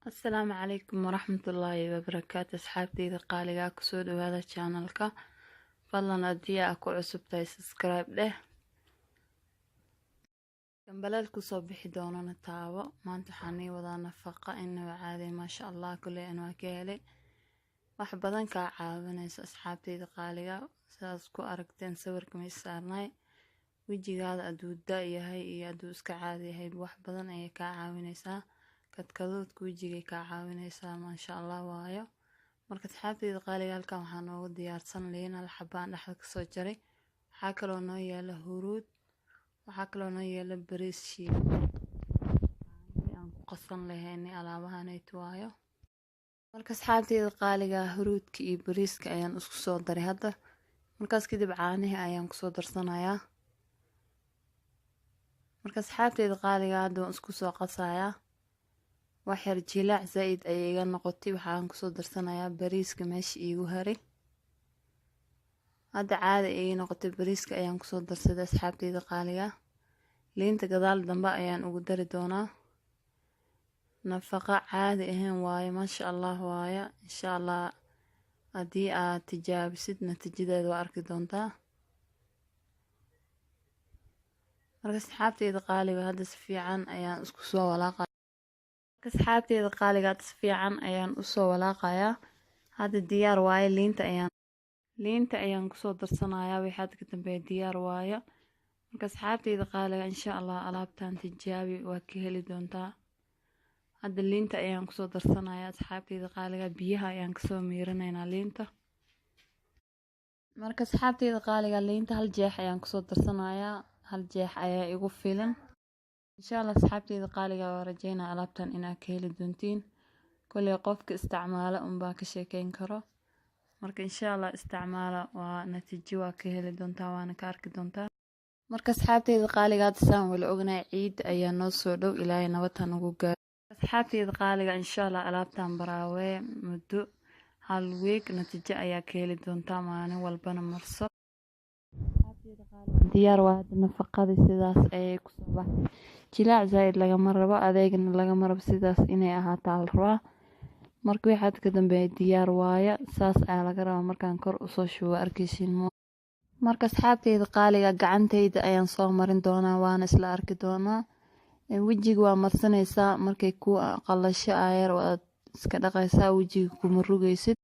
Asalaamu calaykum waraxmatullaahi wabarakaatu. Asxaabteyda qaaliga, kusoo dhawaada channelka. Fadlan haddii aa ku cusub tahay, subscribe dheh, gambaleel kusoo bixi doonana taabo. Maanta waxaan nii wadaa nafaqa inaba caadi, maasha Allah. Kuley an waa ka helay, wax badan kaa caawinayso. Asxaabteyda qaaliga, sidaas ku aragteen sawirka may saarnay, wejigaada hadduu da yahay iyo hadduu iska caadi yahay, wax badan ayay kaa caawinaysaa. Kadkadoodka wejigay kaa caawinaysaa, maasha Allah waayo. Marka asxaabteyda qaaliga, halkan waxaa noogu diyaarsan liin hal xabaan dhexda kasoo jaray. Waxaa kaloo noo yaala huruud, waxaa kaloo noo yaala bariis shiilan aan ku qasan lahaynay alaabahanayt waayo. Marka asxaabteyda qaaliga, huruudka iyo bariiska ayaan isku soo daray hadda. Markaas kadib caanihii ayaan kusoo darsanayaa. Marka asxaabteyda qaaliga, hadda waan isku soo qasayaa. Wax yar jilaac zaa-id ayay iga noqotay. Waxaan kusoo darsanayaa bariiska meesha iigu haray. Hadda caadi ayay noqotay, bariiska ayaan kusoo darsaday. Asxaabteyda qaaliga, liinta gadaal dambe ayaan ugu dari doonaa. Nafaqa caadi ahayn waaye, maasha Allah waaye. Insha Allah haddii aad tijaabisid, natiijadeeda waa arki doontaa. Marka asxaabteyda qaaliga, hadda si fiican ayaan isku soo walaaqa. Asxaabteyda qaaliga, hadda si fiican ayaan usoo walaaqayaa. Hadda diyaar waaye. Liinta ayaan kusoo darsanayaa. Wixii hadda ka dambeeya diyaar waaye. Marka asxaabteyda qaaliga, insha Allah alaabtan tijaabi, waa ka heli doontaa. Hadda liinta ayaan kusoo darsanayaa. Asxaabteyda qaaliga, biyaha ayaan kasoo miiranaynaa liinta. Marka asxaabteyda qaaliga, liinta hal jeex ayaan kusoo darsanayaa, hal jeex ayaa igu filan, insha Allah. Asxaabteyda qaaliga, waa rajeynaa alaabtan inaad ka heli doontiin. Kolley qofka isticmaala unbaa ka sheekeyn karo. Marka insha Allah isticmaala, waa natiijo waa ka heli doontaa, waana ka arki doontaa. Marka asxaabteyda qaaliga, hadda saan wala ognahay, ciid ayaa noo soo dhow. Ilaahay nabad ha nagu gaaro. Asxaabteyda qaaliga, insha Allah alaabtan baraawee muddo hal week, natiijo ayaa ka heli doontaa. Maalin walbana marso. Diyaar waa hadda nafaqadii, sidaas ayay kusoo baxday. Jilaac zaaid lagama rabo, adeegna lagama rabo, sidaas inay ahaataa la rabaa. Marka wixii hadda ka dambeeya diyaar waaya, saas ayaa laga rabaa. Markaan kor usoo shubo, arkeysiin. Marka asxaabteyda qaaliga, gacanteyda ayaan soo marin doonaa, waana isla arki doonaa. Wejiga waa marsanaysaa, markay ku qalasho ayar waad iska dhaqaysaa, wejiga kuma rugaysid.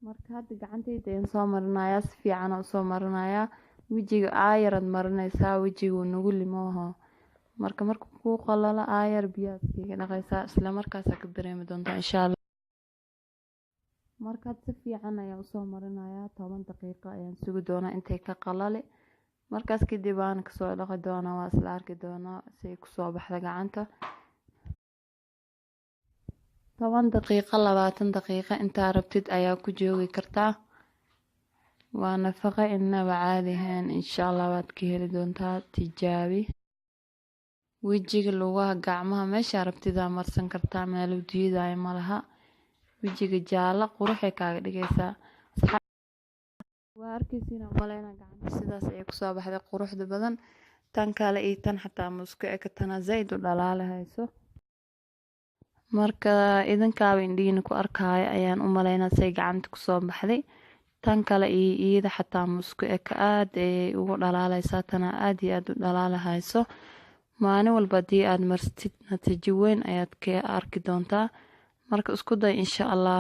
Marka hadda gacanteyda ayaan soo marinayaa, si fiican usoo marinayaa. Wejiga aayaraad marinaysaa, wejiga wuu nagu limooho. Marka markuu kuu qalalo, aayar biyaha iskaga dhaqaysaa, isla markaasaa ka dareemi doontaa, insha Allah. Marka si fiican ayaan usoo marinayaa, 10 daqiiqo ayaan sugi doonaa intay ka qalali. Markaas kadib waan kasoo dhaqi doonaa, waa isla arki doonaa si ay kusoo baxda gacanta. 10 daqiiqo, 20 daqiiqo, intaa rabtid ayaa ku joogi kartaa. Waa nafaqo inaba caadi ahayn. Insha Allah waad ka heli doontaa, tijaabi. Wejiga, lugaha, gacmaha, meeshaa rabtidaa marsan kartaa, meelu diidayo malaha. Wejiga jaalo quruxay kaaga dhigaysaa. Waa arkeysiin aan umaleynaa, gacanta sidaas ayay kusoo baxday quruxda badan. Tan kale iyo tan xataa ma isku eka, tana zaid u dhalaalahayso. Marka idinkaaba indhihiina ku arkaayo ayaan u maleynaa say gacanta kusoo baxday. Tan kale iyo iyada xataa ma isku eka, aad ayay ugu dhalaaleysaa. Tana aad iyo aad u dhalaalahayso. Maalin walba haddii aad martid, natiijo weyn ayaad ka arki doontaa. Marka isku day, insha Allah.